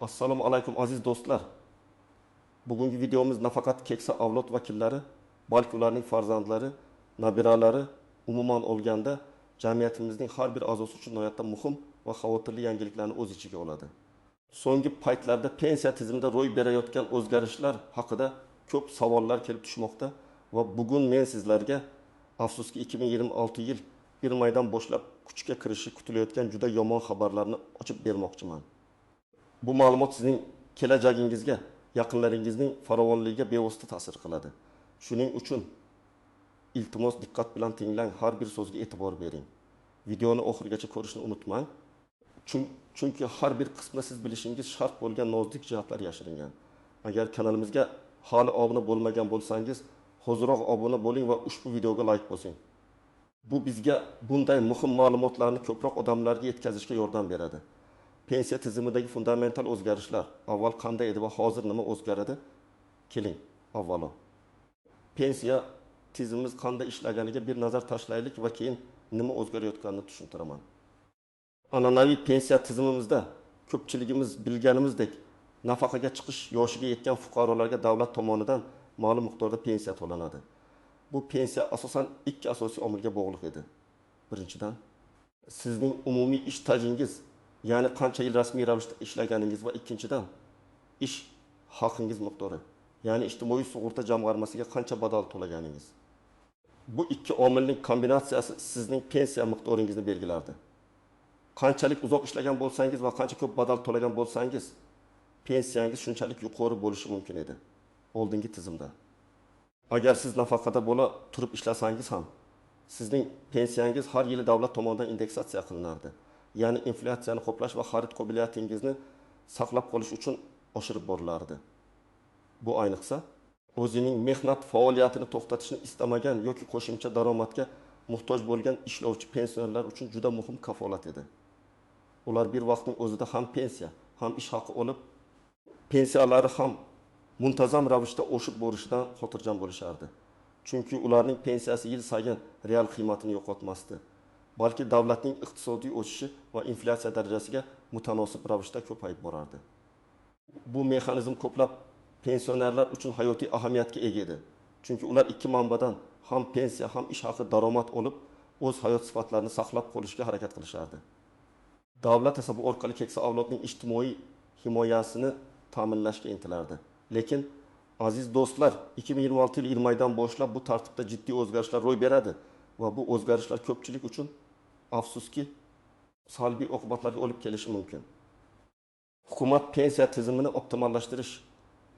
Assalomu alaykum aziz do'stlar. Bugungi videomiz nafaqat keksa avlod vakillari, balki ularning farzandlari, nabiralari, umuman olganda jamiyatimizning har bir a'zosi uchun nihoyatda muhim va xavotirli yangiliklarni o'z ichiga oladi. So'nggi paytlarda pensiya tizimida ro'y berayotgan o'zgarishlar haqida ko'p savollar kelib tushmoqda va bugun men sizlarga afsuski 2026 yil 1 maydan boshlab kuchga kirishi kutilayotgan juda yomon xabarlarni ochib bermoqchiman. Bu ma'lumot sizning kelajagingizga, yaqinlaringizning farovonligiga bevosita ta'sir qiladi. Shuning uchun iltimos diqqat bilan tinglang, har bir so'zga e'tibor bering. Videoni oxirigacha ko'rishni unutmang. Chunki har bir qismda siz bilishingiz shart bo'lgan nozik jihatlar yashiringan. Agar kanalimizga hali obuna bo'lmagan bo'lsangiz, hoziroq obuna bo'ling va ushbu videoga like bosing. Bu bizga bunday muhim ma'lumotlarni ko'proq odamlarga yetkazishga yordam beradi. Pensiya tizimidagi fundamental o'zgarishlar avval qanday edi va hozir nima o'zgaradi? Keling, avvalo pensiya tizimimiz qanday ishlaganiga bir nazar tashlaylik va keyin nima o'zgarayotganini tushuntiraman. An'anaviy pensiya tizimimizda ko'pchiligimiz bilganimizdek, nafaqaga chiqish yoshiga yetgan fuqarolarga davlat tomonidan ma'lum miqdorda pensiya to'lanadi. Bu pensiya asosan ikki asosiy omilga bog'liq edi. Birinchidan, sizning umumiy ish stajingiz, ya'ni qancha yil rasmiy ravishda ishlaganingiz va ikkinchidan, ish haqingiz miqdori, ya'ni ijtimoiy sug'urta jamg'armasiga qancha badal to'laganingiz. Bu ikki omilning kombinatsiyasi sizning pensiya miqdoringizni belgilardi. Qanchalik uzoq ishlagan bo'lsangiz va qancha ko'p badal to'lagan bo'lsangiz, pensiyangiz shunchalik yuqori bo'lishi mumkin edi oldingi tizimda. Agar siz nafaqada bo'la turib ishlasangiz ham, sizning pensiyangiz har yili davlat tomonidan indeksatsiya qilinardi. Ya'ni inflyatsiyani qoplash va xarid qobiliyatingizni saqlab qolish uchun oshirib borilardi. Bu ayniqsa o'zining mehnat faoliyatini to'xtatishni istamagan yoki qo'shimcha daromadga muhtoj bo'lgan ishlovchi pensionerlar uchun juda muhim kafolat edi. Ular bir vaqtning o'zida ham pensiya, ham ish haqi olib, pensiyalari ham muntazam ravishda oshib borishidan xotirjam bo'lishardi. Chunki ularning pensiyasi yil sayin real qiymatini yo'qotmasdi, balki davlatning iqtisodiy o'sishi va inflyatsiya darajasiga mutanosib ravishda ko'payib borardi. Bu mexanizm ko'plab pensionerlar uchun hayotiy ahamiyatga ega edi. Chunki ular ikki manbadan ham pensiya, ham ish haqi daromad olib, o'z hayot sifatlarini saqlab qolishga harakat qilishardi. Davlat esa bu orqali keksa avlodning ijtimoiy himoyasini ta'minlashga intilardi. Lekin aziz do'stlar, 2026 yil 1 maydan boshlab bu tartibda jiddiy o'zgarishlar ro'y beradi va bu o'zgarishlar ko'pchilik uchun afsuski salbiy oqibatlarga olib kelishi mumkin. Hukumat pensiya tizimini optimallashtirish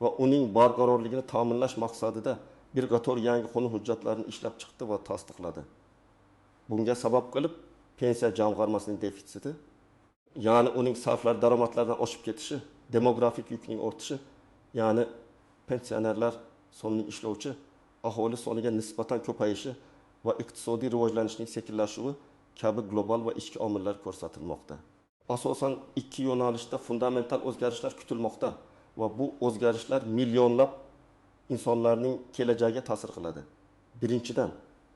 va uning barqarorligini ta'minlash maqsadida bir qator yangi qonun hujjatlarini ishlab chiqdi va tasdiqladi. Bunga sabab qilib pensiya jamg'armasining defitsiti, ya'ni uning sarflari daromadlardan oshib ketishi, demografik yukning ortishi, ya'ni pensionerlar sonining ishlovchi aholi soniga nisbatan ko'payishi va iqtisodiy rivojlanishning sekinlashuvi kabi global va ichki omillar ko'rsatilmoqda. Asosan ikki yo'nalishda fundamental o'zgarishlar kutilmoqda va bu o'zgarishlar millionlab insonlarning kelajagiga ta'sir qiladi. Birinchidan,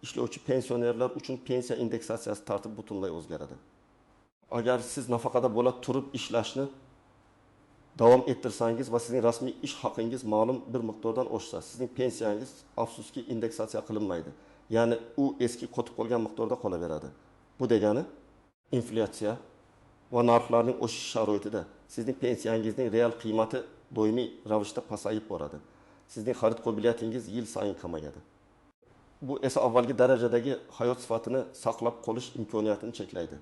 ishlovchi pensionerlar uchun pensiya indeksatsiyasi tartibi butunlay o'zgaradi. Agar siz nafaqada bo'la turib ishlashni davom ettirsangiz va sizning rasmiy ish haqingiz ma'lum bir miqdordan oshsa, sizning pensiyangiz afsuski indeksatsiya qilinmaydi. Ya'ni u eski qotib qolgan miqdorda qolaveradi. Bu degani inflyatsiya va narxlarning o'sishi sharoitida sizning pensiyangizning real qiymati doimiy ravishda pasayib boradi. Sizning xarid qobiliyatingiz yil sayin kamayadi. Bu esa avvalgi darajadagi hayot sifatini saqlab qolish imkoniyatini cheklaydi.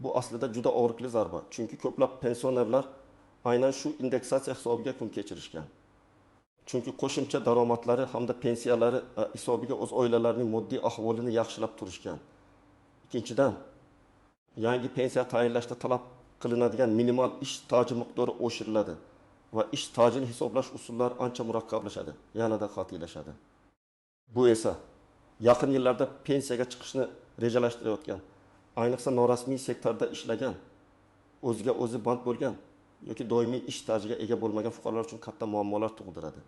Bu aslida juda og'riqli zarba, chunki ko'plab pensionerlar aynan shu indeksatsiya hisobiga kun kechirishgan. Chunki qo'shimcha daromadlari hamda pensiyalari hisobiga o'z oilalarining moddiy ahvolini yaxshilab turishgan. Ikkinchidan, yangi pensiya tayinlashda talab qilinadigan minimal ish staji miqdori oshiriladi va ish stajini hisoblash usullari ancha murakkablashadi, yanada qat'iylashadi. Bu esa yaqin yillarda pensiyaga chiqishni rejalashtirayotgan, ayniqsa norasmiy sektorda ishlagan, o'ziga o'zi band bo'lgan yoki doimiy ish stajiga ega bo'lmagan fuqarolar uchun katta muammolar tug'diradi.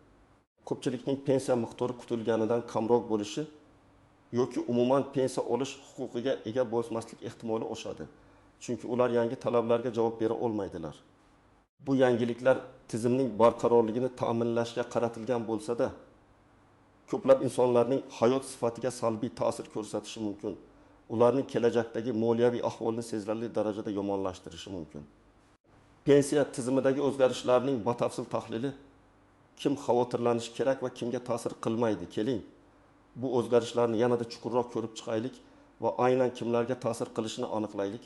Ko'pchilikning pensiya miqdori kutilganidan kamroq bo'lishi yoki umuman pensiya olish huquqiga ega bo'lmaslik ehtimoli oshadi. Chunki ular yangi talablarga javob bera olmaydilar. Bu yangiliklar tizimning barqarorligini ta'minlashga qaratilgan bo'lsa-da, ko'plab insonlarning hayot sifatiga salbiy ta'sir ko'rsatishi mumkin, ularning kelajakdagi moliyaviy ahvolini sezilarli darajada yomonlashtirishi mumkin. Pensiya tizimidagi o'zgarishlarning batafsil tahlili: kim xavotirlanishi kerak va kimga ta'sir qilmaydi? Keling, bu o'zgarishlarni yanada chuqurroq ko'rib chiqaylik va aynan kimlarga ta'sir qilishini aniqlaylik.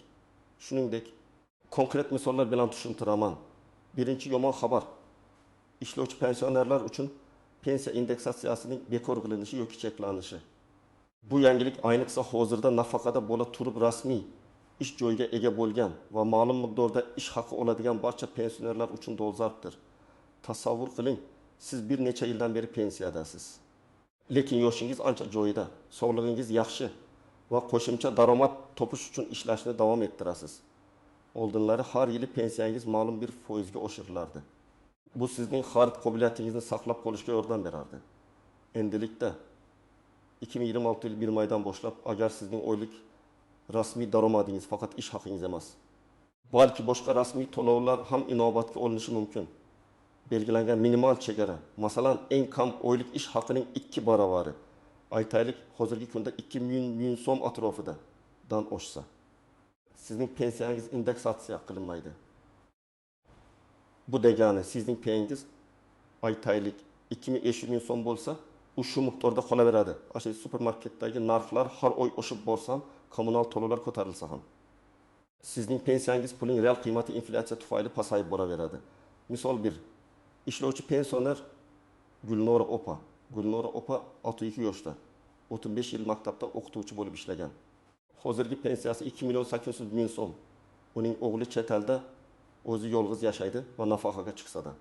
Shuningdek, konkret misollar bilan tushuntiraman. Birinchi yomon xabar: ishlovchi pensionerlar uchun pensiya indeksatsiyasining bekor qilinishi yoki cheklanishi. Bu yangilik ayniqsa hozirda nafaqada bo'la turib rasmiy ish joyiga ega bo'lgan va ma'lum miqdorda ish haqi oladigan barcha pensionerlar uchun dolzarbdir. Tasavvur qiling, siz bir necha yildan beri pensiyadasiz. Lekin yoshingiz ancha joyida, sog'lig'ingiz yaxshi va qo'shimcha daromad topish uchun ishlashni davom ettirasiz. Oldinlari har yili pensiyangiz ma'lum bir foizga oshirilardi. Bu sizning xarid qobiliyatingizni saqlab qolishga yordam berardi. Endilikda 2026 yil 1 maydan boshlab agar sizning oylik rasmiy daromadingiz faqat ish haqingiz emas, balki boshqa rasmiy to'lovlar ham inobatga olinishi mumkin. Belgilangan minimal chegara, masalan, eng kam oylik ish haqining 2 baravari, aytaylik, hozirgi kunda 2000 ming so'm atrofida dan oshsa, sizning pensiyangiz indeksatsiya qilinmaydi. Bu degani sizning pensiyangiz aytaylik 2500 ming so'm bo'lsa, u shu miqdorda qolaveradi. O'sha supermarketdagi narxlar har oy oshib borsa, kommunal to'lovlar ko'tarilsa ham, sizning pensiyangiz pulning real qiymati inflyatsiya tufayli pasayib boraveradi. Misol 1. Ishlovchi pensioner Gulnora opa. Gulnora opa 62 yoshda. 35 yil maktabda o'qituvchi bo'lib ishlagan. Hozirgi pensiyasi 2 million 800 ming so'm. Uning o'g'li chet elda, o'zi yolg'iz yashaydi va nafaqaga chiqsa-da,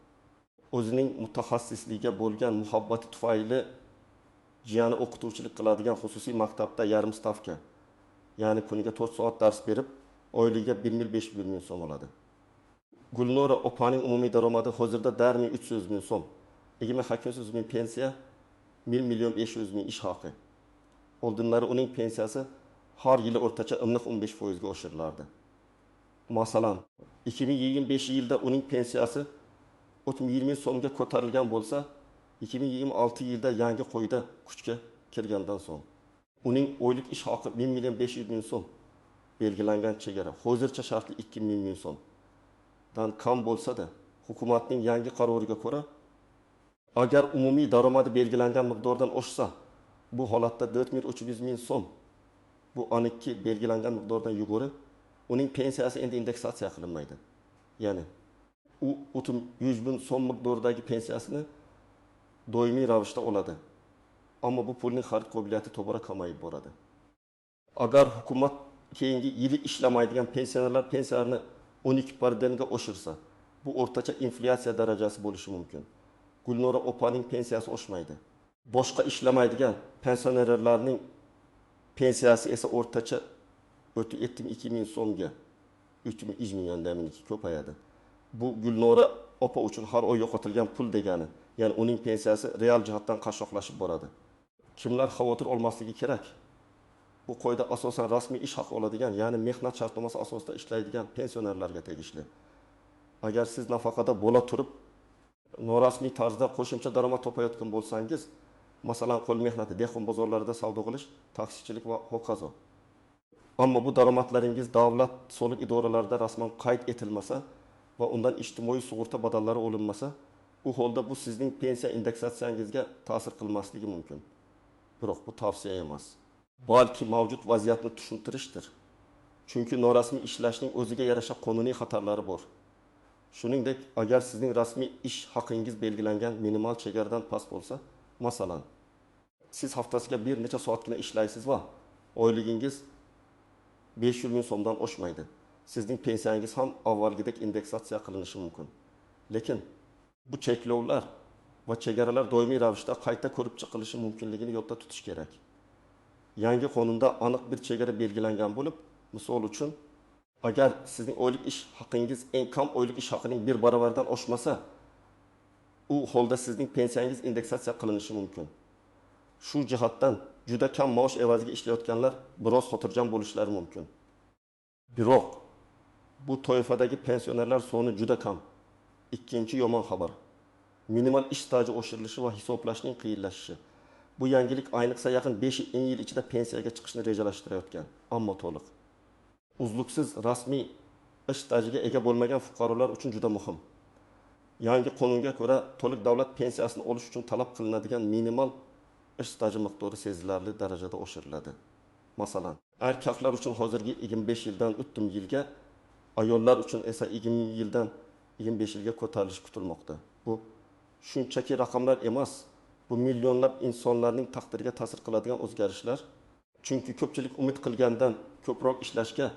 o'zining mutaxassisligiga bo'lgan muhabbati tufayli jiyani o'qituvchilik qiladigan xususiy maktabda yarim stavka, ya'ni kuniga 4 soat dars berib, oyligiga 1 million 500 ming so'm oladi. Gulnora opaning umumiy daromadi hozirda 300 ming so'm. 2800 ming pensiya, 1 million 500 ming ish haqi. Oldinlari uning pensiyasi har yili o'rtacha iliq 15% ga oshirilardi. Masalan, 2025 yilda uning pensiyasi 30 ming so'mga ko'tarilgan bo'lsa, 2026 yilda yangi qoida kuchga kirgandan so'ng uning oylik ish haqi 1 million 500 ming so'm belgilangan chegara hozircha shartli 2000 ming so'm dan kam bo'lsa-da, hukumatning yangi qaroriga ko'ra, agar umumiy daromadi belgilangan miqdordan oshsa, bu holatda 4300 ming so'm, bu aniqki belgilangan miqdordan yuqori, uning pensiyasi endi indeksatsiya qilinmaydi. Ya'ni u 300 ming so'm miqdoridagi pensiyasini doimiy ravishda oladi. Ammo bu pulning xarid qobiliyati tobora kamayib boradi. Agar hukumat keyingi yili ishlamaydigan pensionerlar pensiyalarini 12% ga oshirsa, bu o'rtacha inflyatsiya darajasi bo'lishi mumkin. Gulnora opaning pensiyasi oshmaydi. Boshqa ishlamaydigan pensionerlarning pensiyasi esa o'rtacha 37,2 ming so'mga 3,3 milliondan ko'payadi. Bu Gulnora opa uchun har oy yo'qotilgan pul degani, ya'ni uning pensiyasi real jihatdan qashshoqlashib boradi. Kimlar xavotir olmasligi kerak? Bu qoida asosan rasmiy ish haqi oladigan, ya'ni mehnat shartnomasi asosida ishlaydigan pensionerlarga tegishli. Agar siz nafaqada bo'la turib norasmiy tarzda qo'shimcha daromad topayotgan bo'lsangiz, masalan, qo'l mehnati, dehqon bozorlarida savdo qilish, taksichilik va hokazo. Ammo bu daromadlaringiz davlat soliq idoralarida rasman qayd etilmasa va undan ijtimoiy sug'urta badallari olinmasa, u holda bu sizning pensiya indeksatsiyangizga ta'sir qilmasligi mumkin. Biroq bu tavsiya emas, balki mavjud vaziyatni tushuntirishdir. Chunki norasmiy ishlashning o'ziga yarasha qonuniy xatarlari bor. Shuningdek, agar sizning rasmiy ish haqingiz belgilangan minimal chegaradan past bo'lsa, masalan, siz haftasiga bir necha soatgina ishlaysiz va oyligingiz 500 ming so'mdan oshmaydi. Sizning pensiyangiz ham avvalgidek indeksatsiya qilinishi mumkin. Lekin bu cheklovlar va chegaralar doimiy ravishda qayta ko'rib chiqilishi mumkinligini yodda tutish kerak. Yangi qonunda aniq bir chegara belgilangan bo'lib, misol uchun, agar sizning oylik ish haqingiz eng kam oylik ish haqining 1 baravaridan oshmasa, u holda sizning pensiyangiz indeksatsiya qilinishi mumkin. Shu jihatdan juda kam maosh evaziga ishlayotganlar biroz xotirjam bo'lishlari mumkin. Biroq bu toifadagi pensionerlar soni juda kam. Ikkinchi yomon xabar: minimal ish staji oshirilishi va hisoblashning qiyinlashishi. Bu yangilik ayniqsa yaqin 5 yil ichida pensiyaga chiqishni rejalashtirayotgan, ammo to'liq, uzluksiz rasmiy ish stajiga ega bo'lmagan fuqarolar uchun juda muhim. Yangi qonunga ko'ra, to'liq davlat pensiyasini olish uchun talab qilinadigan minimal ish staji miqdori sezilarli darajada oshiriladi. Masalan, erkaklar uchun hozirgi 25 yildan 30 yilga, ayollar uchun esa 20 yildan 25 yilga ko'tarilishi kutilmoqda. Bu shunchaki raqamlar emas, bu millionlab insonlarning taqdiriga ta'sir qiladigan o'zgarishlar. Chunki ko'pchilik umid qilgandan ko'proq ishlashga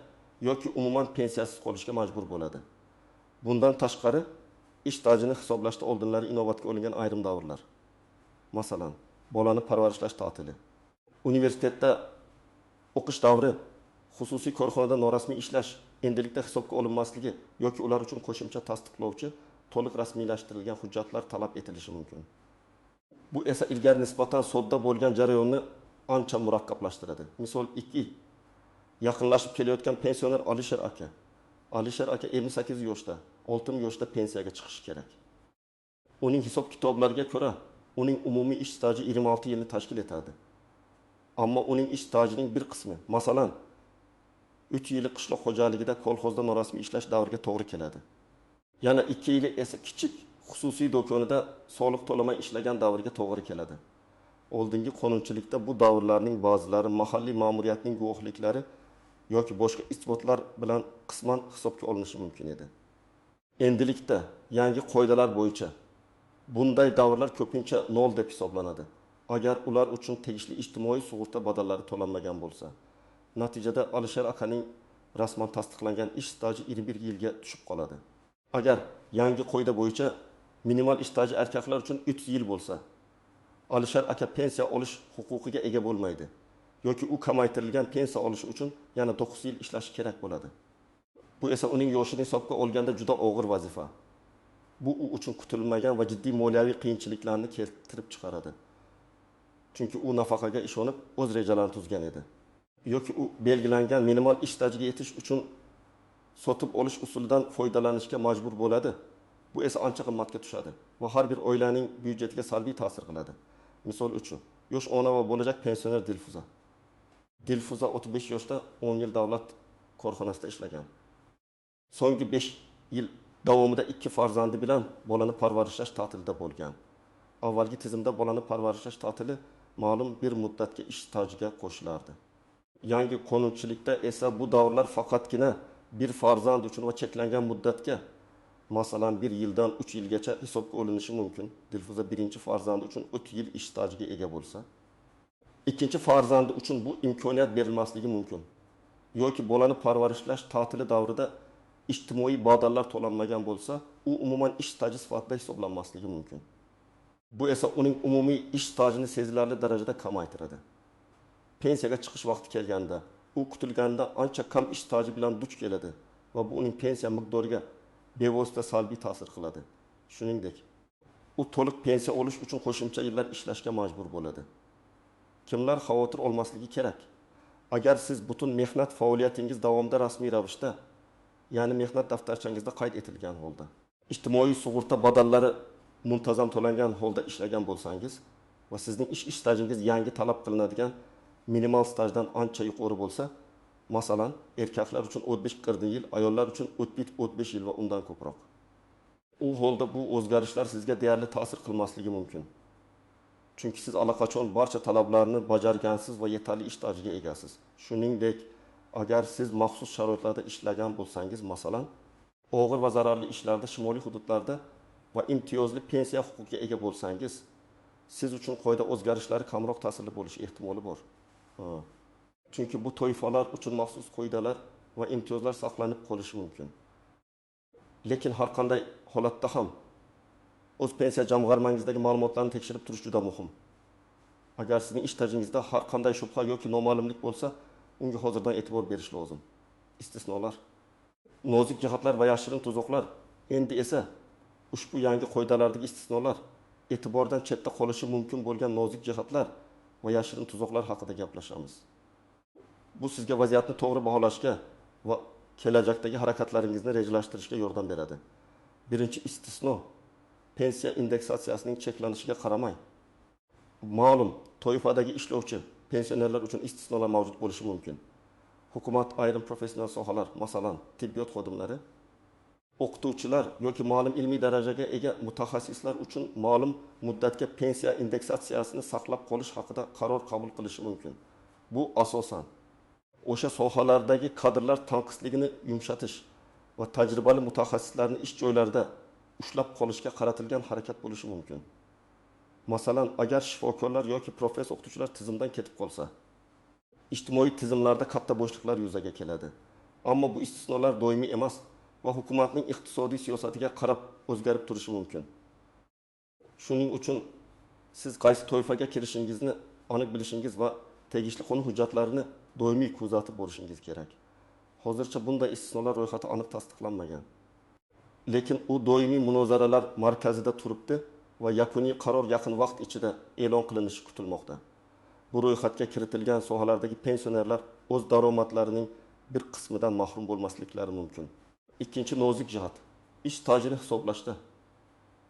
yoki umuman pensiyasiz qolishga majbur bo'ladi. Bundan tashqari, ish stajini hisoblashda oldinlari inobatga olingan ayrim davrlar. Masalan, bolani parvarishlash ta'tili, universitetda o'qish davri, xususiy korxonada norasmiy ishlash endilikda hisobga olinmasligi yoki ular uchun qo'shimcha tasdiqlovchi to'liq rasmiylashtirilgan hujjatlar talab etilishi mumkin. Bu esa ilgari nisbatan sodda bo'lgan jarayonni ancha murakkablashtiradi. Misol 2. Yaqinlashib kelayotgan pensioner Alisher aka. Alisher aka 58 yoshda, 6 yoshda pensiyaga chiqishi kerak. Uning hisob-kitoblariga ko'ra, uning umumiy ish staji 26 yilni tashkil etadi. Ammo uning ish stajining bir qismi, masalan, 3 yili qishloq xo'jaligida kolxozda norasmiy ishlash davriga to'g'ri keladi. Yana 2 yili esa kichik xususiy do'konida soliq to'lamay ishlagan davrga to'g'ri keladi. Oldingi qonunchilikda bu davrlarning ba'zilari mahalliy ma'muriyatning guvohliklari yoki boshqa isbotlar bilan qisman hisobga olinishi mumkin edi. Endilikda yangi qoidalar bo'yicha bunday davrlar ko'pincha nol deb hisoblanadi, agar ular uchun tegishli ijtimoiy sug'urta badallari to'lanmagan bo'lsa. Natijada Alisher akaning rasman tasdiqlangan ish staji 21 yilga tushib qoladi. Agar yangi qoida bo'yicha minimal ish staji erkaklar uchun 3 yil bo'lsa, Alisher aka pensiya olish huquqiga ega bo'lmaydi yoki u kamaytirilgan pensiya olish uchun yana 9 yil ishlashi kerak bo'ladi. Bu esa uning yoshini hisobga olganda juda og'ir vazifa. Bu u uchun kutilmagan va jiddiy moliyaviy qiyinchiliklarni keltirib chiqaradi. Chunki u nafaqaga ishonib o'z rejalarini tuzgan edi. Yoki u belgilangan minimal ish stajiga yetish uchun sotib olish usulidan foydalanishga majbur bo'ladi. Bu esa ancha qimmatga tushadi va har bir oilaning byudjetiga salbiy ta'sir qiladi. Misol uchun, yosh ona va bo'lajak pensioner Dilfuza. Dilfuza 35 yoshda 10 yil davlat korxonasida ishlagan. So'nggi 5 yil davomida 2 farzandi bilan bolani parvarishlash ta'tilida bo'lgan. Avvalgi tizimda bolani parvarishlash ta'tili ma'lum bir muddatga ish stajiga qo'shilardi. Yangi qonunchilikda esa bu davrlar faqatgina bir farzand uchun va cheklangan muddatga, masalan 1 yildan 3 yilgacha hisobga olinishi mumkin. Dilfuza birinchi farzandi uchun 3 yil ish stajiga ega bo'lsa, ikkinchi farzandi uchun bu imkoniyat berilmasligi mumkin. Yoki bolani parvarishlash ta'tili davrida ijtimoiy badallar to'lanmagan bo'lsa, u umuman ish staji sifatida hisoblanmasligi mumkin. Bu esa uning umumiy ish stajini sezilarli darajada kamaytiradi. Pensiyaga chiqish vaqti kelganda, u kutilganidan ancha kam ish staji bilan duch keladi va bu uning pensiya miqdoriga bevosita salbiy ta'sir qiladi. Shuningdek, u to'liq pensiya olish uchun qo'shimcha yillar ishlashga majbur bo'ladi. Kimlar xavotir olmasligi kerak? Agar siz butun mehnat faoliyatingiz davomida rasmiy ravishda, ya'ni mehnat daftarchangizda qayd etilgan holda, ijtimoiy sug'urta badallari muntazam to'langan holda ishlagan bo'lsangiz va sizning ish stajingiz yangi talab qilinadigan minimal stajdan ancha yuqori bo'lsa, masalan, erkaklar uchun 35-40 yil, ayollar uchun 35 yil va undan ko'proq. U holda bu o'zgarishlar sizga deyarli ta'sir qilmasligi mumkin. Chunki siz allaqachon barcha talablarni bajargansiz va yetarli ish stajiga egasiz. Shuningdek, agar siz maxsus sharoitlarda ishlagan bo'lsangiz, masalan, og'ir va zararli ishlarda shimoliy hududlarda va imtiyozli pensiya huquqiga ega bo'lsangiz, siz uchun qoida o'zgarishlari kamroq ta'sirli bo'lishi ehtimoli bor. Chunki bu toifalar uchun maxsus qoidalar va imtiyozlar saqlanib qolishi mumkin. Lekin har qanday holatda ham o'z pensiya jamg'armangizdagi ma'lumotlarni tekshirib turish juda muhim. Agar sizning ish stajingizda har qanday shubha yoki noma'lumlik bo'lsa, unga hozirdan e'tibor berish lozim. Istisnolar, nozik jihatlar va yashirin tuzoqlar. Endi esa ushbu yangi qoidalardagi istisnolar, e'tibordan chetda qolishi mumkin bo'lgan nozik jihatlar va yashirin tuzoqlar haqida gaplashamiz. Bu sizga vaziyatni to'g'ri baholashga va kelajakdagi harakatlaringizni rejalashtirishga yordam beradi. Birinchi istisno pensiya indeksatsiyasining cheklanishiga qaramay, ma'lum toifadagi ishlovchi pensionerlar uchun istisnolar mavjud bo'lishi mumkin. Hukumat ayrim professional sohalar, masalan, tibbiyot xodimlari, o'qituvchilar yoki ma'lum ilmiy darajaga ega mutaxassislar uchun ma'lum muddatga pensiya indeksatsiyasini saqlab qolish haqida qaror qabul qilishi mumkin. Bu asosan o'sha sohalardagi kadrlar tanqisligini yumshatish va tajribali mutaxassislarni ish joylarida ushlab qolishga qaratilgan harakat bo'lishi mumkin. Masalan, agar shifokorlar yoki professor o'qituvchilar tizimdan ketib qolsa, ijtimoiy tizimlarda katta bo'shliqlar yuzaga keladi. Ammo bu istisnolar doimiy emas va hukumatning iqtisodiy siyosatiga qarab o'zgarib turishi mumkin. Shuning uchun siz qaysi toifaga kirishingizni aniq bilishingiz va tegishli qonun hujjatlarini doimiy kuzatib borishingiz kerak. Hozircha bunday istisnolar ro'yxati aniq tasdiqlanmagan. Lekin u doimiy munozaralar markazida turibdi va yakuniy qaror yaqin vaqt ichida e'lon qilinishi kutilmoqda. Bu ro'yxatga kiritilgan sohalardagi pensionerlar o'z daromadlarining bir qismidan mahrum bo'lmasliklari mumkin. Ikkinchi nozik jihat ish stajini hisoblashda.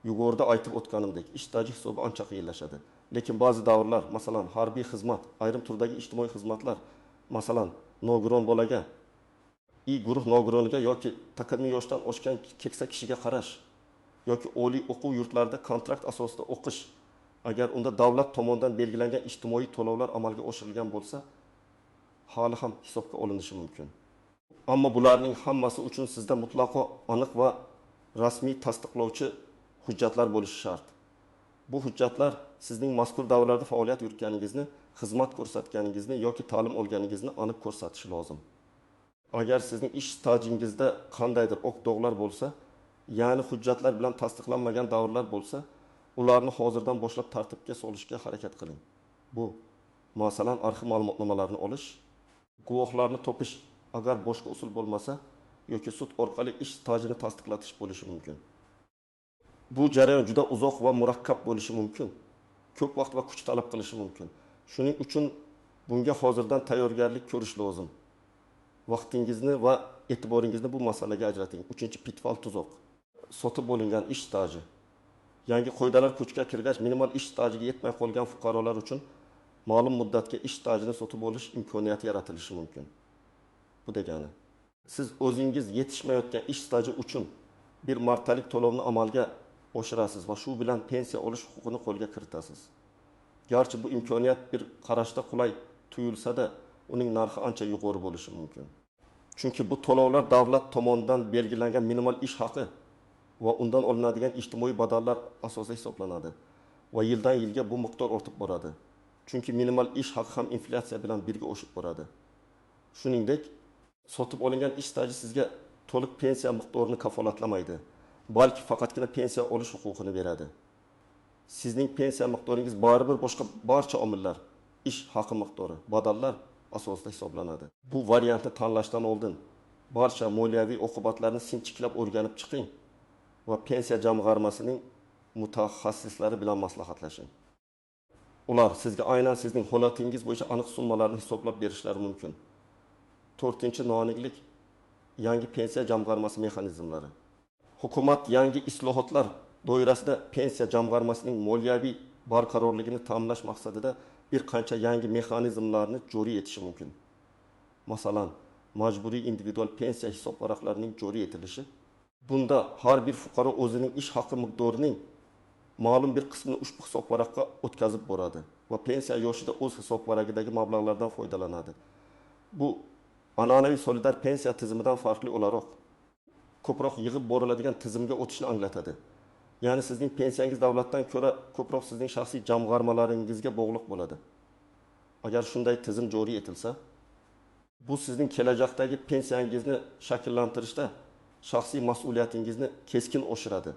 Yuqorida aytib o'tganimdek, ish staji hisobi ancha qiyinlashadi. Lekin ba'zi davrlar, masalan, harbiy xizmat, ayrim turdagi ijtimoiy xizmatlar, masalan, nogiron bolaga, guruh nogironiga yoki takamiy yoshdan oshgan keksa kishiga qarash yoki oliy o'quv yurtlarida kontrakt asosida o'qish, agar unda davlat tomonidan belgilangan ijtimoiy to'lovlar amalga oshirilgan bo'lsa, hali ham hisobga olinishi mumkin. Ammo bularning hammasi uchun sizda mutlaqo aniq va rasmiy tasdiqlovchi hujjatlar bo'lishi shart. Bu hujjatlar sizning mazkur davrlarda faoliyat yuritganingizni, xizmat ko'rsatganingizni yoki ta'lim olganingizni aniq ko'rsatishi lozim. Agar sizning ish stajingizda qandaydir oq dog'lar bo'lsa, ya'ni hujjatlar bilan tasdiqlanmagan davrlar bo'lsa, ularni hozirdan boshlab tartibga solishga harakat qiling. Bu, masalan, arxiv ma'lumotnomalarini olish, guvohlarni topish, agar boshqa usul bo'lmasa yoki sud orqali ish stajini tasdiqlatish bo'lishi mumkin. Bu jarayon juda uzoq va murakkab bo'lishi mumkin. Ko'p vaqt va kuch talab qilishi mumkin. Shuning uchun bunga hozirdan tayyorgarlik ko'rish lozim. Vaqtingizni va e'tiboringizni bu masalaga ajrating. Uchinchi pitfall tuzoq. Sotib bo'lingan ish staji. Yangi qoidalar kuchga kirgach, minimal ish stajiga yetmay qolgan fuqarolar uchun ma'lum muddatga ish stajini sotib olish imkoniyati yaratilishi mumkin. Bu degani, siz o'zingiz yetishmayotgan ish staji uchun bir martalik to'lovni amalga oshirasiz va shu bilan pensiya olish huquqini qo'lga kiritasiz. Garchi bu imkoniyat bir qarashda qulay tuyulsa-da, uning narxi ancha yuqori bo'lishi mumkin. Chunki bu to'lovlar davlat tomonidan belgilangan minimal ish haqi va undan olinadigan ijtimoiy badallar asosida hisoblanadi va yildan yilga bu miqdor ortib boradi. Chunki minimal ish haqi ham inflyatsiya bilan birga oshib boradi. Shuningdek, sotib olingan ish staji sizga to'liq pensiya miqdorini kafolatlamaydi, balki faqatgina pensiya olish huquqini beradi. Sizning pensiya miqdoringiz baribir boshqa barcha omillar, ish haqi miqdori, badallar asosida hisoblanadi. Bu variantni tanlashdan oldin barcha moliyaviy oqibatlarni sinchiklab o'rganib chiqing va pensiya jamg'armasining mutaxassislari bilan maslahatlashing. Ular sizga aynan sizning holatingiz bo'yicha aniq summalarni hisoblab berishlari mumkin. To'rtinchi noaniqlik yangi pensiya jamg'armasi mexanizmlari. Hukumat yangi islohotlar doirasida pensiya jamg'armasining moliyaviy barqarorligini ta'minlash maqsadida bir qancha yangi mexanizmlarni joriy etishi mumkin. Masalan, majburiy individual pensiya hisobvaraqlarining joriy etilishi. Bunda har bir fuqaro o'zining ish haqi miqdorining ma'lum bir qismini ushbu hisobvaraqqa o'tkazib boradi va pensiya yoshida o'z hisobvaragidagi mablag'lardan foydalanadi. Bu an'anaviy solidar pensiya tizimidan farqli o'laroq ko'proq yig'ib boriladigan tizimga o'tishni anglatadi. Ya'ni sizning pensiyangiz davlatdan ko'ra ko'proq sizning shaxsiy jamg'armalaringizga bog'liq bo'ladi. Agar shunday tizim joriy etilsa, bu sizning kelajakdagi pensiyangizni shakllantirishda shaxsiy mas'uliyatingizni keskin oshiradi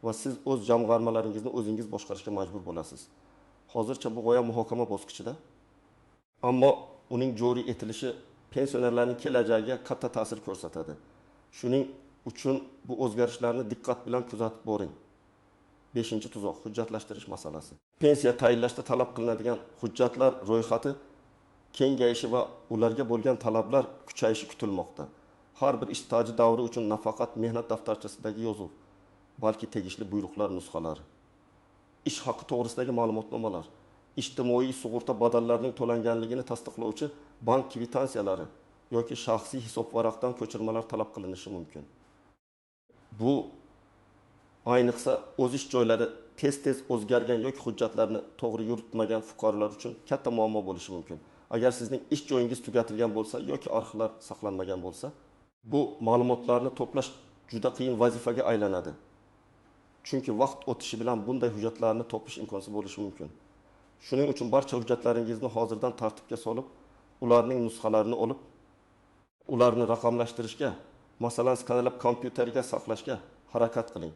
va siz o'z jamg'armalaringizni o'zingiz boshqarishga majbur bo'lasiz. Hozircha bu g'oya muhokama bosqichida, ammo uning joriy etilishi pensionerlarning kelajagiga katta ta'sir ko'rsatadi. Shuning uchun bu o'zgarishlarni diqqat bilan kuzatib boring. 5. Tuzoq hujjatlashtirish masalasi. Pensiya tayinlashda talab qilinadigan hujjatlar ro'yxati kengayishi va ularga bo'lgan talablar kuchayishi kutilmoqda. Har bir ish staji davri uchun nafaqat mehnat daftarchasidagi yozuv, balki tegishli buyruqlar nusxalari, ish haqi to'g'risidagi ma'lumotnomalar, ijtimoiy sug'urta badallarining to'langanligini tasdiqlovchi bank kvitansiyalari yoki shaxsiy hisobvaraqdan ko'chirmalar talab qilinishi mumkin. Bu ayniqsa o'z ish joylari tez-tez o'zgargan yoki hujjatlarni to'g'ri yuritmagan fuqarolar uchun katta muammo bo'lishi mumkin. Agar sizning ish joyingiz tugatilgan bo'lsa yoki arxivlar saqlanmagan bo'lsa, bu ma'lumotlarni to'plash juda qiyin vazifaga aylanadi. Chunki vaqt o'tishi bilan bunday hujjatlarni topish imkonsiz bo'lishi mumkin. Shuning uchun barcha hujjatlaringizni hozirdan tartibga solib, ularning nusxalarini olib, ularni raqamlashtirishga, masalan, skanerlab kompyuterga saqlashga harakat qiling.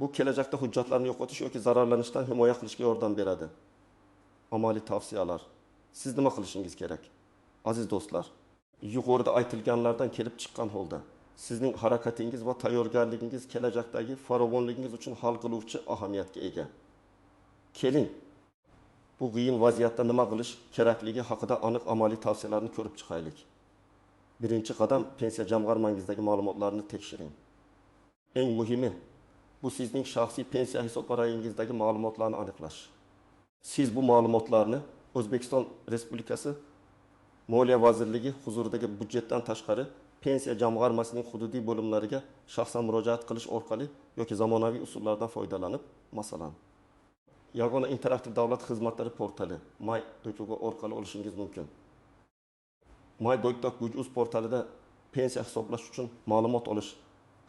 Bu kelajakda hujjatlarni yo'qotish yoki zararlanishdan himoya qilishga yordam beradi. Amaliy tavsiyalar. Siz nima qilishingiz kerak? Aziz do'stlar, yuqorida aytilganlardan kelib chiqqan holda sizning harakatingiz va tayyorgarligingiz kelajakdagi farovonligingiz uchun hal qiluvchi ahamiyatga ega. Keling, bu qiyin vaziyatda nima qilish kerakligi haqida aniq amaliy tavsiyalarni ko'rib chiqaylik. Birinchi qadam pensiya jamg'armangizdagi ma'lumotlarni tekshiring. Eng muhimi, bu sizning shaxsiy pensiya hisobvarag'ingizdagi ma'lumotlarni aniqlash. Siz bu ma'lumotlarni O'zbekiston Respublikasi Moliya vazirligi huzuridagi byudjetdan tashqari pensiya jamg'armasining hududiy bo'limlariga shaxsan murojaat qilish orqali yoki zamonaviy usullardan foydalanib, masalan, Yagona interaktiv davlat xizmatlari portali my.gov orqali olishingiz mumkin. My.gov.uz portalida pensiya hisoblash uchun ma'lumot olish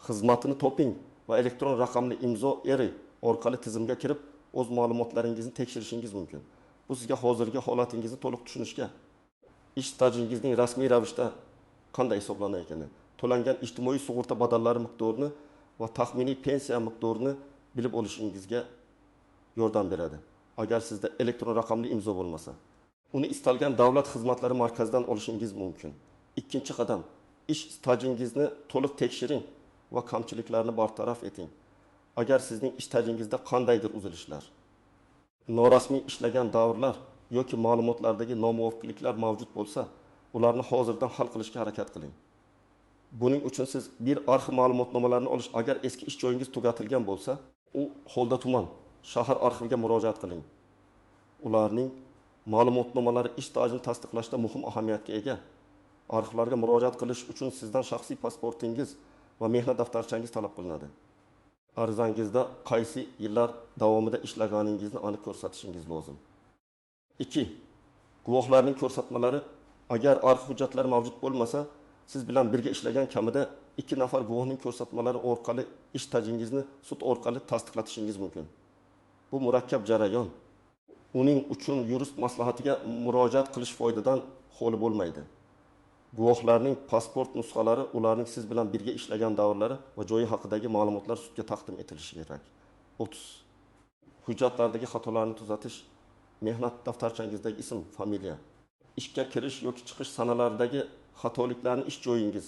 xizmatini toping va elektron raqamli imzo ERI orqali tizimga kirib, o'z ma'lumotlaringizni tekshirishingiz mumkin. Bu sizga hozirgi holatingizni to'liq tushunishga, ish stajingizning rasmiy ravishda qanday hisoblanayotganini, to'langan ijtimoiy sug'urta badallari miqdorini va taxminiy pensiya miqdorini bilib olishingizga yordam beradi. Agar sizda elektron raqamli imzo bo'lmasa, uni istalgan davlat xizmatlari markazidan olishingiz mumkin. Ikkinchi qadam, ish stajingizni to'liq tekshiring va kamchiliklarni bartaraf eting. Agar sizning ish stajingizda qandaydir uzilishlar, norasmiy ishlagan davrlar yoki ma'lumotlardagi nomuvofiqliklar mavjud bo'lsa, ularni hozirdan hal qilishga harakat qiling. Buning uchun siz bir arxiv ma'lumotnomalarini olish, agar eski ish joyingiz tugatilgan bo'lsa, u holda tuman shahar arxiviga murojaat qiling. Ularning ma'lumotnomalari ish stajini tasdiqlashda muhim ahamiyatga ega. Arxivlarga murojaat qilish uchun sizdan shaxsiy pasportingiz va mehnat daftarchangiz talab qilinadi. Arizangizda qaysi yillar davomida ishlaganingizni aniq ko'rsatishingiz lozim. 2. Guvohlarning ko'rsatmalari. Agar arxiv hujjatlari mavjud bo'lmasa, siz bilan birga ishlagan kamida 2 nafar guvohning ko'rsatmalari orqali ish stajingizni sud orqali tasdiqlatishingiz mumkin. Bu murakkab jarayon. Uning uchun yurist maslahatiga murojaat qilish foydadan xoli bo'lmaydi. Guvohlarning pasport nusxalari, ularning siz bilan birga ishlagan davrlari va joyi haqidagi ma'lumotlar sudga taqdim etilishi kerak. 30. Hujjatlardagi xatolarni tuzatish. Mehnat daftarchangizdagi ism, familiya, ishga kirish yoki chiqish sanalaridagi xatoliklarni ish joyingiz,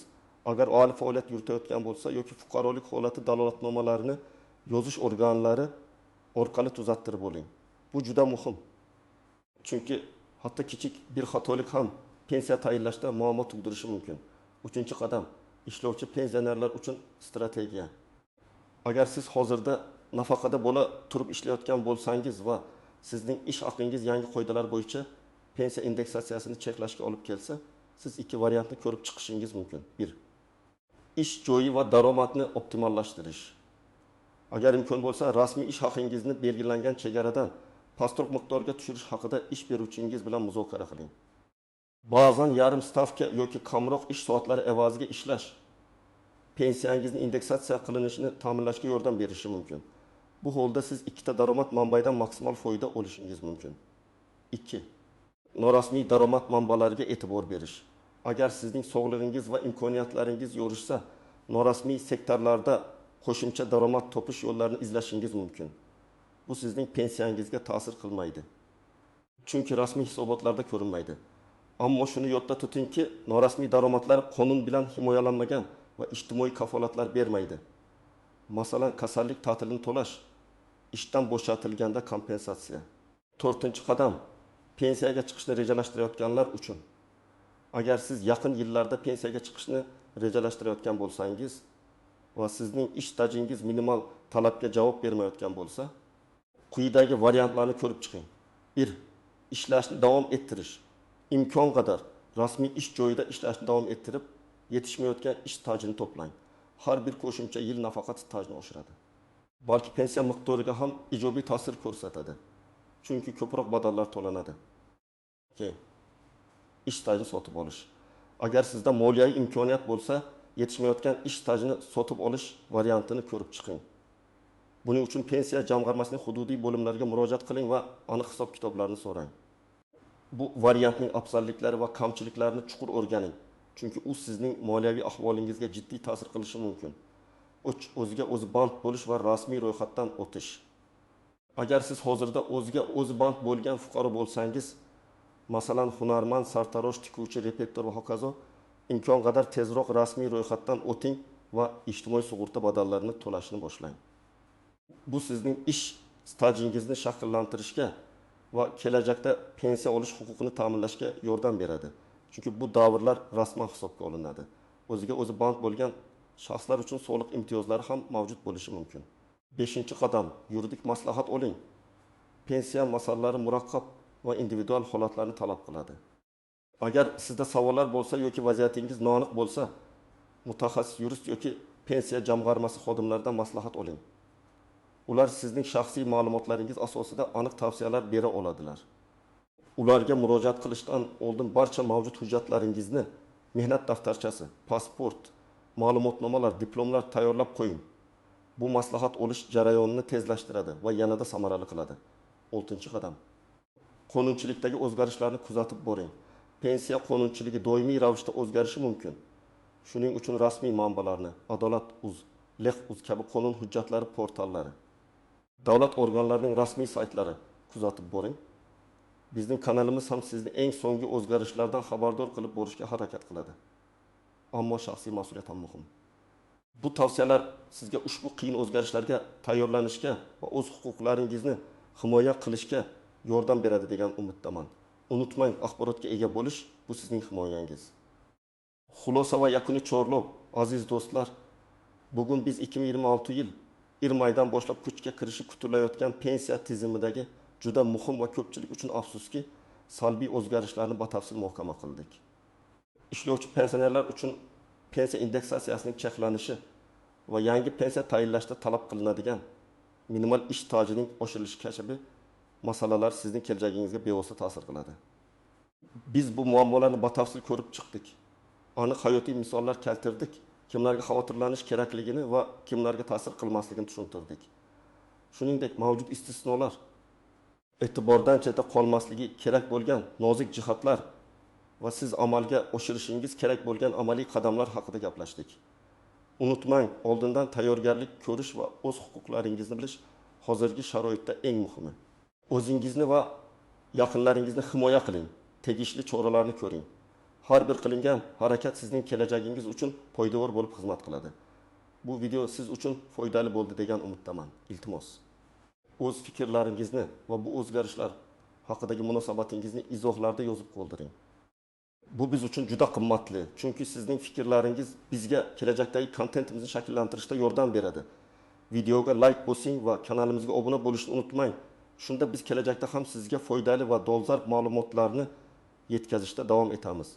agar oliy faoliyat yuritayotgan bo'lsa yoki fuqarolik holati dalolatnomalarini yozish organlari orqali tuzattirib oling. Bu juda muhim. Chunki hatto kichik bir xatolik ham pensiya tayinlashda muammo tug'dirishi mumkin. 3-qadam, ishlovchi pensionerlar uchun strategiya. Agar siz hozirda nafaqada bo'la turib ishlayotgan bo'lsangiz va sizning ish haqingiz yangi qoidalar bo'yicha pensiya indeksatsiyasini cheklashga olib kelsa, siz ikki variantni ko'rib chiqishingiz mumkin. 1. Ish joyi va daromadni optimallashtirish. Agar imkon bo'lsa, rasmiy ish haqingizni belgilangan chegaradan pastroq miqdorga tushirish haqida ish beruvchingiz bilan muzokara qiling. Ba'zan yarim stavka yoki kamroq ish soatlari evaziga ishlash pensiyangizni indeksatsiya qilinishini ta'minlashga yordam berishi mumkin. Bu holda siz ikkita daromad manbaidan maksimal foyda olishingiz mumkin. 2. Norasmiy daromad manbalariga e'tibor berish. Agar sizning sog'lig'ingiz va imkoniyatlaringiz yorishsa, norasmiy sektorlarda qo'shimcha daromad topish yo'llarini izlashingiz mumkin. Bu sizning pensiyangizga ta'sir qilmaydi. Chunki rasmiy hisobotlarda ko'rinmaydi. Ammo shuni yodda tutingki, norasmiy daromadlar qonun bilan himoyalanmagan va ijtimoiy kafolatlar bermaydi. Masalan, kasallik ta'tilini to'lash, ishdan bo'shatilganda kompensatsiya. 4-qadam, pensiyaga chiqishni rejalashtirayotganlar uchun. Agar siz yaqin yillarda pensiyaga chiqishni rejalashtirayotgan bo'lsangiz va sizning ish stajingiz minimal talabga javob bermayotgan bo'lsa, quyidagi variantlarni ko'rib chiqing. 1. Ishlashni davom ettirish. Imkon qadar rasmiy ish joyida ishlashni davom ettirib, yetishmayotgan ish stajini to'plang. Har bir qo'shimcha yil nafaqa stajini oshiradi. Balki pensiya miqdoriga ham ijobiy ta'sir ko'rsatadi. Chunki ko'proq badallar to'lanadi. 2. Ish stajini sotib olish. Agar sizda moliyaviy imkoniyat bo'lsa, yetishmayotgan ish stajini sotib olish variantini ko'rib chiqing. Buning uchun pensiya jamg'armasining hududiy bo'limlariga murojaat qiling va aniq hisob-kitoblarni so'rang. Bu variantning afzalliklari va kamchiliklarini chuqur o'rganing, chunki u sizning moliyaviy ahvolingizga jiddiy ta'sir qilishi mumkin. 3. O'ziga o'zi band bo'lish va rasmiy ro'yxatdan o'tish. Agar siz hozirda o'ziga o'zi band bo'lgan fuqaro bo'lsangiz, masalan, hunarmand, sartarosh, tikuvchi, repetitor va hokazo, imkon qadar tezroq rasmiy ro'yxatdan o'ting va ijtimoiy sug'urta badallarini to'lashni boshlang. Bu sizning ish stajingizni shakllantirishga va kelajakda pensiya olish huquqini ta'minlashga yordam beradi. Chunki bu davrlar rasman hisobga olinadi. O'ziga o'zi band bo'lgan shaxslar uchun soliq imtiyozlari ham mavjud bo'lishi mumkin. 5-qadam. Yuridik maslahat oling. Pensiya masalalari murakkab va individual holatlarni talab qiladi. Agar sizda savollar bo'lsa yoki vaziyatingiz noaniq bo'lsa, mutaxassis yurist yoki pensiya jamg'armasi xodimlaridan maslahat oling. Ular sizning shaxsiy ma'lumotlaringiz asosida aniq tavsiyalar bera oladilar. Ularga murojaat qilishdan oldin barcha mavjud hujjatlaringizni, mehnat daftarchasi, pasport, ma'lumotnomalar, diplomlar tayyorlab qo'ying. Bu maslahat olish jarayonini tezlashtiradi va yanada samarali qiladi. 6-qadam. Qonunchilikdagi o'zgarishlarni kuzatib boring. Pensiya qonunchiligi doimiy ravishda o'zgarishi mumkin. Shuning uchun rasmiy manbalarni, Adolat.uz, Lex.uz kabi qonun hujjatlari portallari, davlat organlarining rasmiy saytlari kuzatib boring. Bizning kanalimiz ham sizni eng so'nggi o'zgarishlardan xabardor qilib borishga harakat qiladi. Ammo shaxsiy mas'uliyat ham muhim. Bu tavsiyalar sizga ushbu qiyin o'zgarishlarga tayyorlanishga va o'z huquqlaringizni himoya qilishga yordam beradi degan umiddaman. Unutmang, axborotga ega bo'lish bu sizning himoyangiz. Xulosa va yakuniy chorlov, aziz do'stlar, bugun biz 2026 yil iymaydan boshlab kuchga kirishi kutilayotgan pensiya tizimidagi juda muhim va ko'pchilik uchun afsuski salbiy o'zgarishlarni batafsil muhokama qildik. Ishlovchi pensionerlar uchun pensiya indeksatsiyasining cheklanishi va yangi pensiya tayinlashda talab qilinadigan minimal ish stajining oshirilishi kabi masalalar sizning kelajagingizga bevosita ta'sir qiladi. Biz bu muammolarni batafsil ko'rib chiqdik. Aniq hayotiy misollar keltirdik. Kimlarga xavotirlanish kerakligini va kimlarga ta'sir qilmasligini tushuntirdik. Shuningdek, mavjud istisnolar, e'tibordan chetda qolmasligi kerak bo'lgan nozik jihatlar va siz amalga oshirishingiz kerak bo'lgan amaliy qadamlar haqida gaplashdik. Unutmang, oldindan tayyorgarlik ko'rish va o'z huquqlaringizni bilish hozirgi sharoitda eng muhimi. O'zingizni va yaqinlaringizni himoya qiling, tegishli choralarni ko'ring. Har bir qilingan harakat sizning kelajagingiz uchun poydevor bo'lib xizmat qiladi. Bu video siz uchun foydali bo'ldi degan umiddaman. Iltimos, o'z fikrlaringizni va bu o'zgarishlar haqidagi munosabatingizni izohlarda yozib qoldiring. Bu biz uchun juda qimmatli, chunki sizning fikrlaringiz bizga kelajakdagi kontentimizni shakllantirishda yordam beradi. Videoga like bosing va kanalimizga obuna bo'lishni unutmang. Shunda biz kelajakda ham sizga foydali va dolzarb ma'lumotlarni yetkazishda davom etamiz.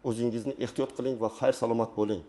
O'zingizni ehtiyot qiling va xayr salomat bo'ling.